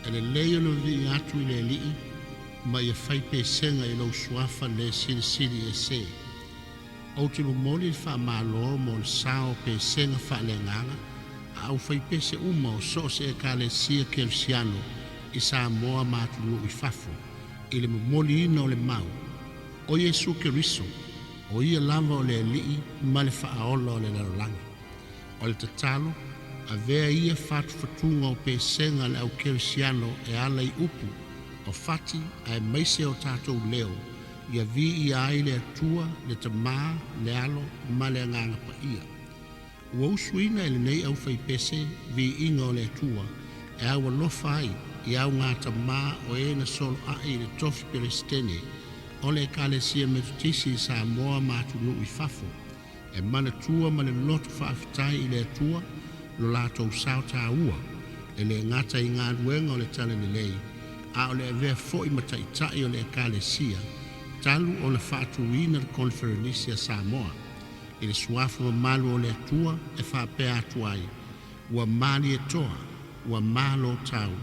E lelei o le vivii atu i le Alii ma ia fai pesega i lou Suafa le Silisili Ese. Ou te momoli le faamalo mo le sao o pesega faaleagaga a aufaipese uma o so o se Ekalesia Kerisiano i Samoa ma atunuu i fafo i le momoliina o le mau, o Iesu Keriso, o Ia lava o le Alii ma le Faaola o le lalolagi. O le tatalo, avea ia fatufatuga o pesega a le au kerisiano e ala i upu, o fati aemaise o tatou leo, ia viia ai le Atua, le Tamā, le Alo ma le Agaga Paia. Ua usuina e lenei aufaipese viiga o le Atua e aualofa ai i augatamā o e na soloai i le tofi Peresetene o le Ekalesia Metotisi i Samoa ma atunuu i fafo, e manatua ma le loto faafetai i le Atua lo latou sao taua, e le gata i galuega o le Talalelei, a o le avea foi ma taitai o le Ekalesia talu ona faatuina le Koneferenisi a Samoa. I le suafa mamalu o le Atua e faapea atu ai, ua malietoa, ua malo tau.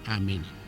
Amene.